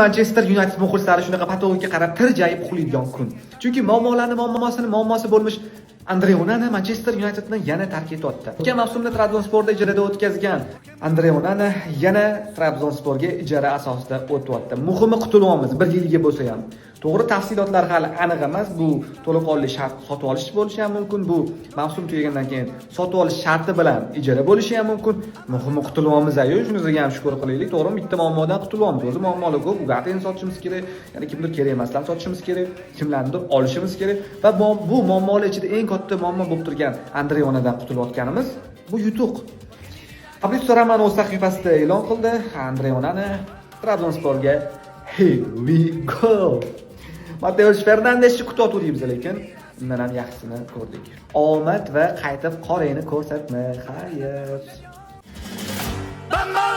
Manchester United muxlislari shunaqa потолок ga qarab tirjayib uxlaydigan kun. Chunki muammolarni muammosini muammosi bo'lmish Andre Onana Manchester Unitedni yana tark etyapti. O'tgan mavsumda Trabzonsporda ijarada o'tkazgan Andre Onana yana Trabzonsporga ijara asosida o'tyapti. Muhimi, qutulyapmiz, bir yilga bo'lsa ham. To'g'ri, tafsilotlar hali aniq emas. Bu to'laqonli shart sotib olish bo'lishi ham mumkin. Bu mavsum tugagandan keyin sotib olish sharti bilan ijara bo'lishi ham mumkin. Muhimi, qutulyapmiz ayu, shunisiga ham shukur qilaylik. To'g'rimi? Bitta muammodan qutulyapmiz. O'zi muammolar ko'p. Ugarteni sotishimiz kerak, ya'ni kimdir kerak emaslarni sotishimiz kerak, kimlarnidir olishimiz kerak va bu muammolar ichida eng katta muammo bo'lib turgan Andre Onadan qutulayotganimiz bu yutuq. Fabrizio Romano o'z sahifasida e'lon qildi Andre Onani Trabzonsporga. Here we go. Mateus Fernandesni kutyotgandik biz, lekin undan ham yaxshisini ko'rdik. Omad va qaytib qorangni ko'rsatma. Xayr. Bambola.